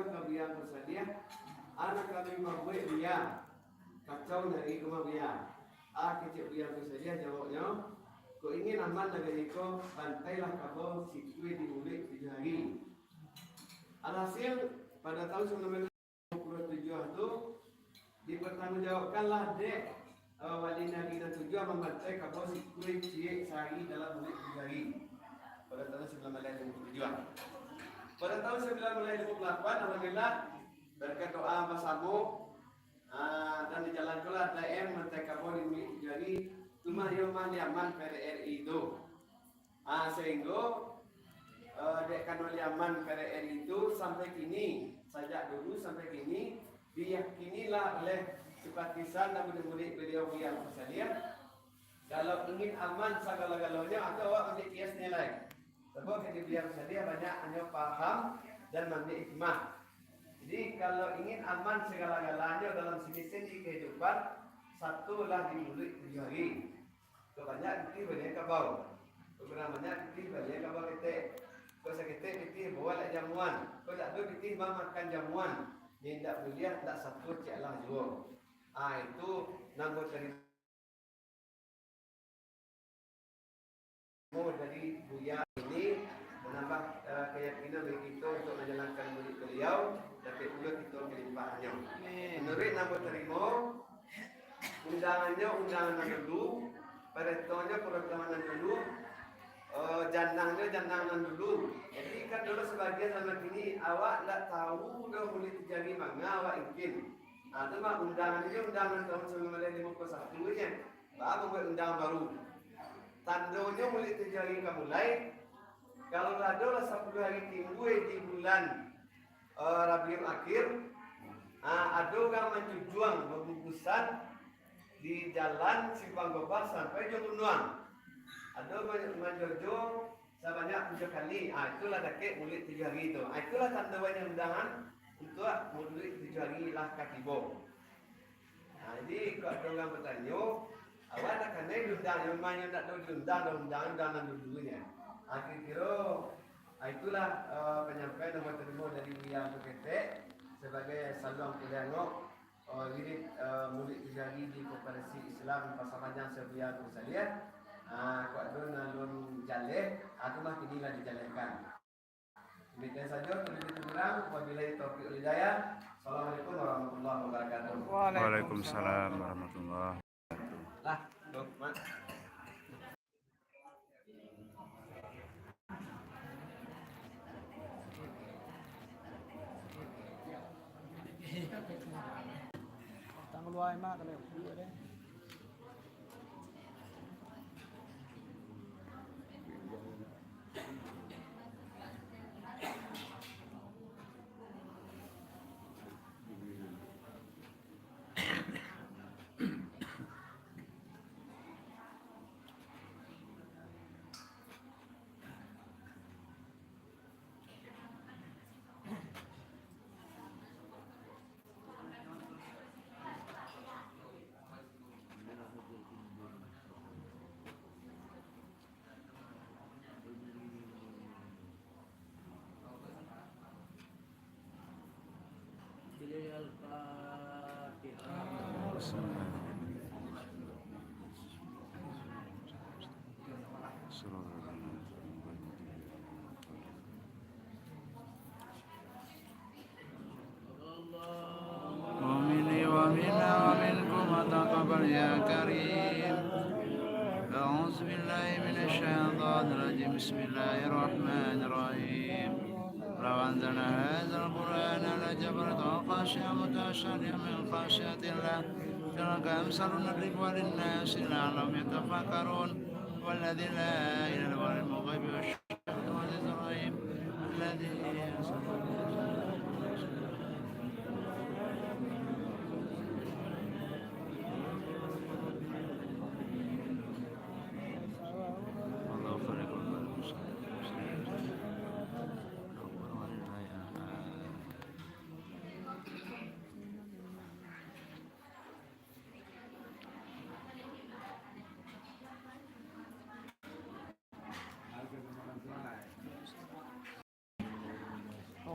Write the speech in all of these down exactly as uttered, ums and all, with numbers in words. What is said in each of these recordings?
Ka Buya Angku Sadiah, anak kami mambuek Buya, kacau nari rumah Buya. Ah, kecek Buya Angku Sadiah jawabnyo, kok ingin aman nagari ko, bantailah kabau sikue di muluik tujuah ari. Alhasil, pada tahun sembilan belas lima puluh tujuh tu, dipertanggungjawabkanlah dek, eh, wali nagari nan tujuah mambantai kabau sikue ciek sahari dalam muluik tujuah ari. Pada tahun sembilan belas lima puluh tujuh. Pada tahun sembilan belas lima puluh lapan, alhamdulillah, berkat doa basamo, ah, dan dijalankanlah D M mantai kabau di muluik tujuah ari, tu mah iyo mah liaman P D R I tu. Ah, sahinggo, eh, dek karano liaman P D R I tu sampai kini, sajak dulu sampai kini, diyakinilah oleh simpatisan dan murid-murid baliau Buya Angku Sadiah, kalau ingin aman sagalo-galonyo, atau awak ambiak kiasnyo lai. Sabab kini Buya Angku Sadiah banyak hanyo paham dan mambiak hikmah. Jadi, kalau ingin aman sagalo-galonyo dalam sini-sini kehidupan, satulah di muluik tujuah ari. Kok banyak pitih balian kabau. Kok kurang banyak pitih balian kabau ketek. Kok saketek pitih bawa lek jamuan. Kok dak ado pitih mah makan jamuan. Ni indak buliah, indak satu ciek lah juo. Ah, itu nan ambo tarimo dari Buya ini, manambah, eh, keyakinan bagi kito untuk manjalankan muluik baliau, dapek pulo kito kalimpahannyo. Amin. Manuruik nan ambo tarimo, undangannyo undangan nan dulu, paretonyo paretongan nan dulu, eh, janangnyo janang nan dulu. Jadi, kan dulu sabagian zaman kini, awak ndak tahu doh muluik tujuah ari manga awak ingkin. Ah, tu mah undangannyo undangan tahun sembilan belas lima puluh satu nyo. Baa mambuek undangan baru? Tandonyo muluik tujuah ari ka mulai, kalau lah ado lah sapuluah ari timbua di bulan, eh, Rabiul Akhir, ah, ado urang mancujuang babubusan di jalan Simpang Gobah sampai Ujung Gunuang. Ado man-, manjojo sabanyak tujuah kali. Ah, itulah dakek muluik tujuah ari tu. Ah, itulah tandonyo undangan untuak muluik tujuah ari lah ka tibo. Nah, jadi, kok ado urang batanyo, awak ndak kanai diundang, memang nyo ndak ado diundang, dah undang, undang nan dulunyo. Ah, kiro-kiro, ah, itulah, eh, panyampaian nan ambo tarimo dari Buya Angku Ketek sabagai saluang kuliah ngok, eh, wirid, eh, muluik tujuah ari di Koperasi Islam Pasar Panjang se-Buya Angku Sadiah. Ah, kok ado nan alun jaleh, ah, tu mah kini lah dijalehkan. Demikian sajo, talabiah kurang, wabillahi taufiq wal hidayah. Assalamualaikum warahmatullahi wabarakatuh. Waalaikumsalam warahmatullahi wabarakatuh. Lah, tu, Mak. Tang luai, Mak, kalau duduk deh. ومني ومنا ومنكم وتقبل يا كريم. أعوذ بالله من الشيطان الرجيم. بسم الله الرحمن الرحيم. لو أنزلنا هذا القرآن على جبل لرأيته خاشعا متصدعا من خشية الله. كذلك أمثالنا نضربها للناس لعلهم يتفكرون. هو الذي لا إله إلا هو عالم الغيب والشهادة العزيز الرحيم. الذي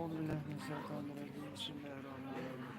Bismillahirrahmanirrahim. Bismillahirrahmanirrahim.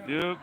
Yuk.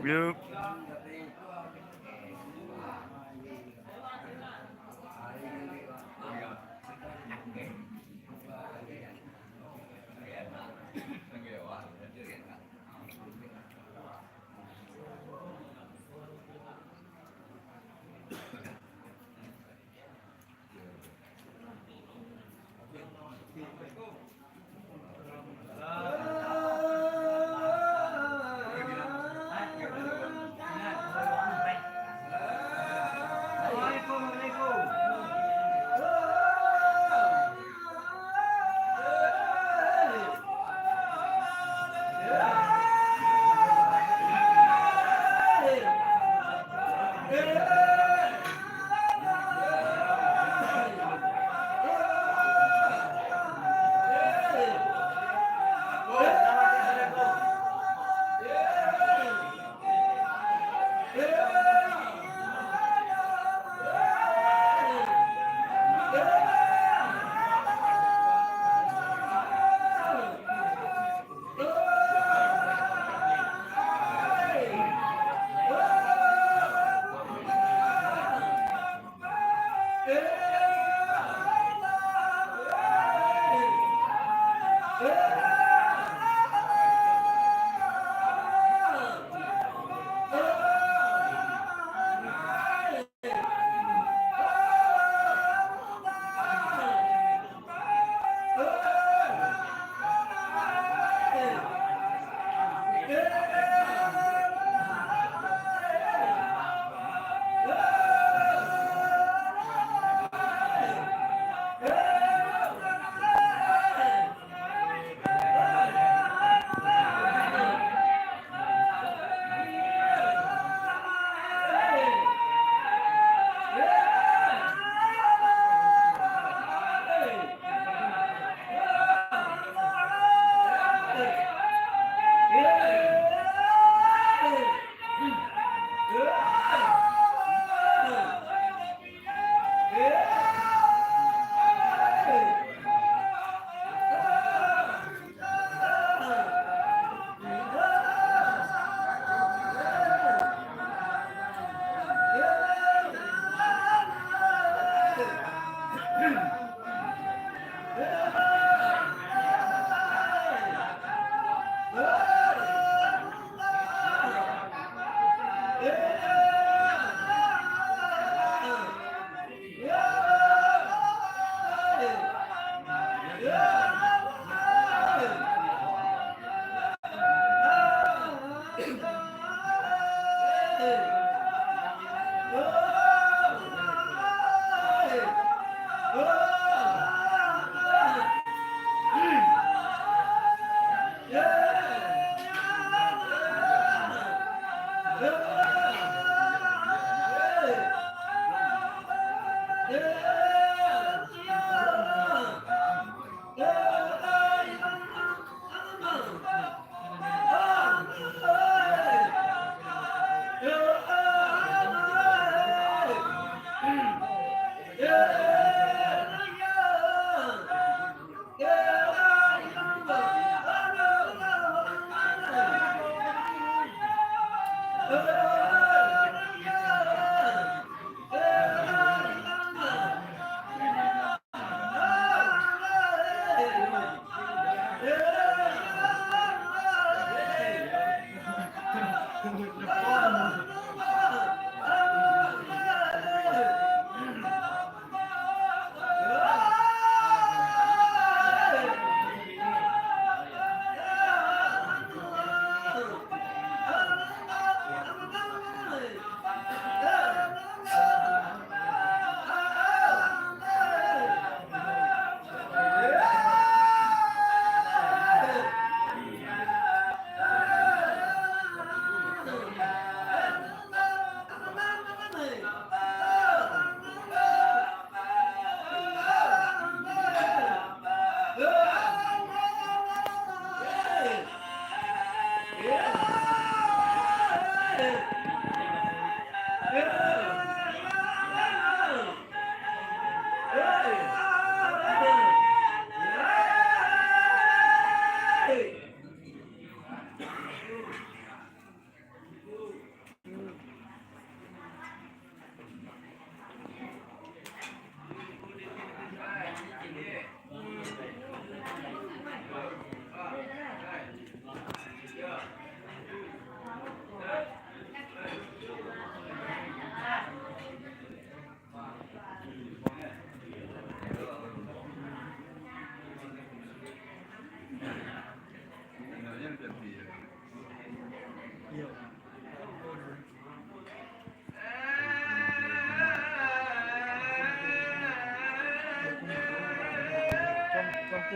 Yuk.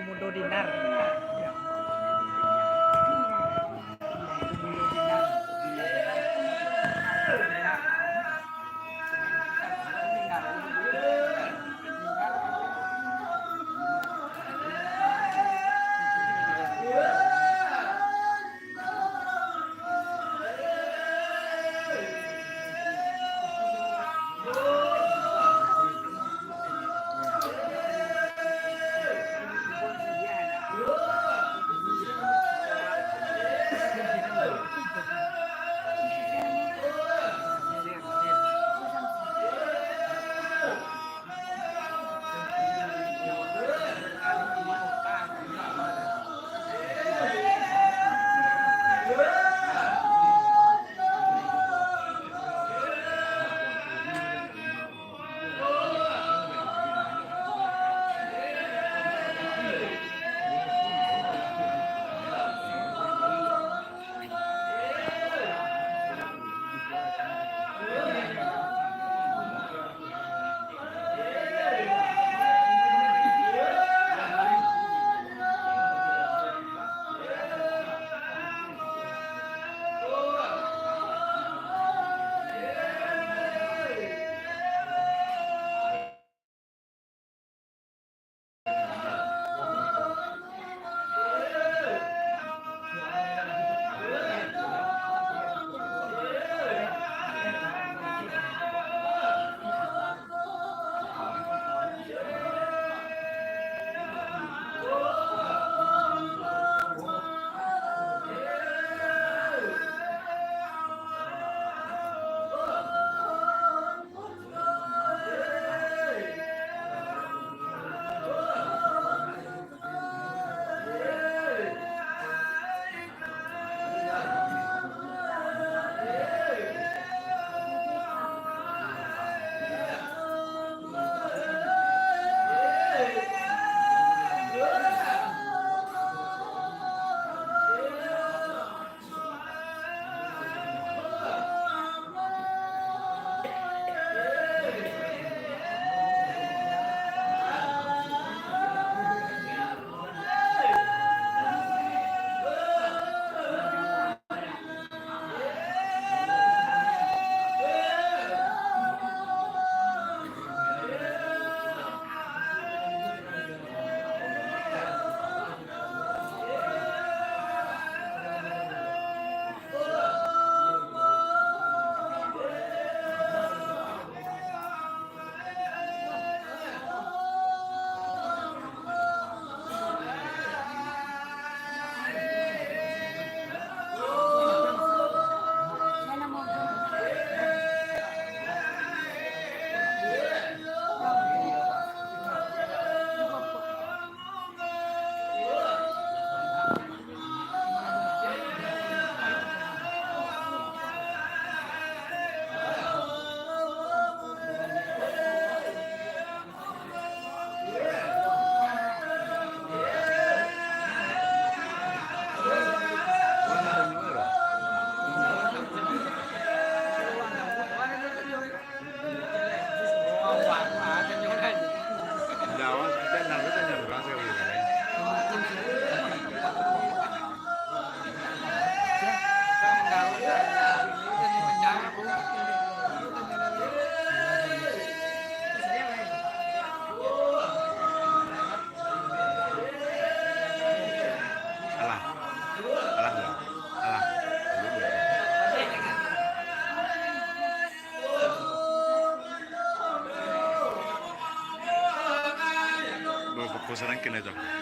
Mudo Dinar. Alah. Alah, alah. Alah. Bapak sadangkan aja.